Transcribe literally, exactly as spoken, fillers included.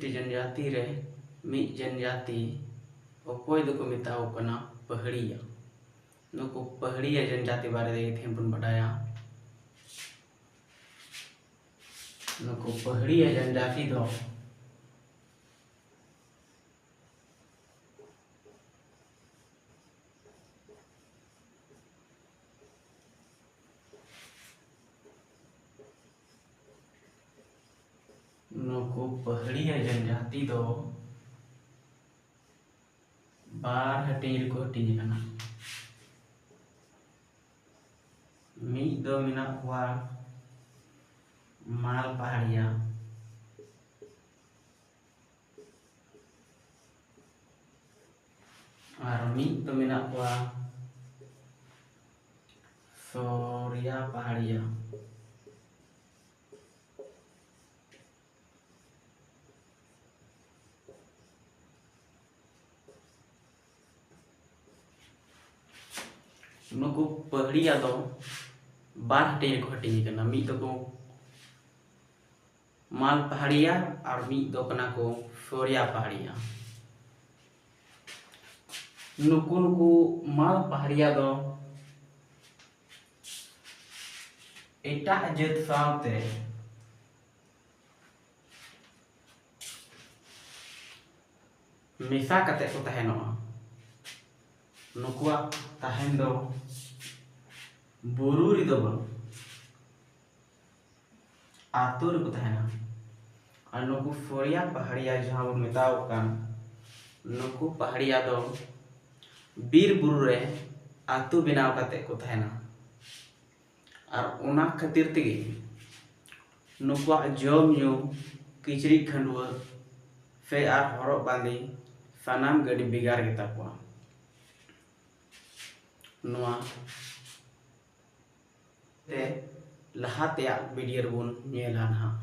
ᱡᱚᱱᱡᱟᱛᱤ ᱨᱮ ᱢᱤᱫ ᱡᱚᱱᱡᱟᱛᱤ, ᱚᱠᱚᱭ ᱫᱚᱠᱚ ᱢᱮᱛᱟ ᱠᱚ ᱠᱟᱱᱟ ᱯᱟᱹᱦᱲᱤᱭᱟ᱾ ᱱᱩᱠᱩ ᱯᱟᱹᱦᱲᱤᱭᱟ ᱡᱚᱱᱡᱟᱛᱤ ᱵᱟᱨᱮ ᱛᱮ ᱛᱮᱦᱮᱧ ᱵᱚᱱ ᱵᱟᱰᱟᱭᱟ᱾ ᱱᱩᱠᱩ ᱯᱟᱹᱦᱲᱤᱭᱟ ᱡᱚᱱᱡᱟᱛᱤ ᱫᱚ ᱱᱩᱠᱩ ᱯᱟᱹᱦᱲᱤᱭᱟ ᱡᱚᱱᱡᱟᱛᱤ ᱫᱚ ᱵᱟᱨ ᱦᱟᱹᱴᱤᱧ ᱨᱮᱠᱚ ᱦᱟᱹᱴᱤᱧ ᱟᱠᱟᱱᱟ᱾ ᱢᱤᱫ ᱫᱚ ᱢᱮᱱᱟᱜ ᱠᱚᱣᱟ ᱢᱟᱞ ᱯᱟᱦᱟᱲᱤᱭᱟ, ᱟᱨ ᱢᱤᱫ ᱫᱚ ᱢᱮᱱᱟᱜ ᱠᱚᱣᱟ ᱥᱚᱨᱤᱭᱟ ᱯᱟᱦᱟᱲᱤᱭᱟ᱾ ᱱᱩᱠᱩ ᱯᱟᱹᱦᱲᱤᱭᱟ ᱫᱚ ᱵᱟᱨ ᱦᱟᱹᱴᱤᱧ ᱨᱮᱠᱚ ᱦᱟᱹᱴᱤᱧ ᱟᱠᱟᱱᱟ᱾ ᱢᱤᱫ ᱫᱚᱠᱚ ᱢᱟᱞ ᱯᱟᱦᱟᱲᱤᱭᱟ ᱟᱨ ᱢᱤᱫ ᱫᱚ ᱠᱟᱱᱟ ᱠᱚ ᱥᱚᱨᱤᱭᱟ ᱯᱟᱦᱟᱲᱤᱭᱟ᱾ ᱱᱩᱠᱩ ᱱᱩᱠᱩ ᱢᱟᱞ ᱯᱟᱦᱟᱲᱤᱭᱟ ᱫᱚ ᱮᱴᱟᱜ ᱡᱟᱹᱛ ᱥᱟᱶᱛᱮ ᱢᱮᱥᱟ ᱠᱟᱛᱮ ᱠᱚ ᱛᱟᱦᱮᱱᱚᱜᱼᱟ᱾ ᱱᱩᱠᱩᱣᱟᱜ ᱛᱟᱦᱮᱱ ᱫᱚ ᱵᱩᱨᱩ ᱨᱮᱫᱚ ᱵᱟᱝ, ᱟᱛᱳ ᱨᱮᱠᱚ ᱛᱟᱦᱮᱱᱟ᱾ ᱟᱨ ᱱᱩᱠᱩ ᱥᱚᱨᱤᱭᱟ ᱯᱟᱦᱟᱲᱤᱭᱟ ᱡᱟᱦᱟᱸ ᱵᱚᱱ ᱢᱮᱛᱟᱣ ᱠᱟᱱ, ᱱᱩᱠᱩ ᱯᱟᱦᱟᱲᱤᱭᱟ ᱫᱚ ᱵᱤᱨ ᱵᱩᱨᱩ ᱨᱮ ᱟᱛᱳ ᱵᱮᱱᱟᱣ ᱠᱟᱛᱮ ᱠᱚ ᱛᱟᱦᱮᱱᱟ᱾ ᱟᱨ ᱚᱱᱟ ᱠᱷᱟᱹᱛᱤᱨ ᱛᱮᱜᱮ ᱱᱩᱠᱩᱣᱟᱜ ᱡᱚᱢ ᱧᱩ, ᱠᱤᱪᱨᱤᱡ ᱠᱷᱟᱹᱰᱣᱟᱹᱜ ᱥᱮ ᱟᱨ ᱦᱚᱨᱚᱜ ᱵᱟᱸᱫᱮ ᱥᱟᱱᱟᱢ ᱜᱮ ᱟᱹᱰᱤ ᱵᱷᱮᱜᱟᱨ ᱜᱮᱛᱟ ᱠᱚᱣᱟ᱾ ᱱᱚᱣᱟ ᱛᱮ ᱞᱟᱦᱟ ᱛᱮᱭᱟᱜ ᱵᱷᱤᱰᱤᱭᱳ ᱨᱮᱵᱚᱱ ᱧᱮᱞᱟ ᱱᱟᱦᱟᱜ᱾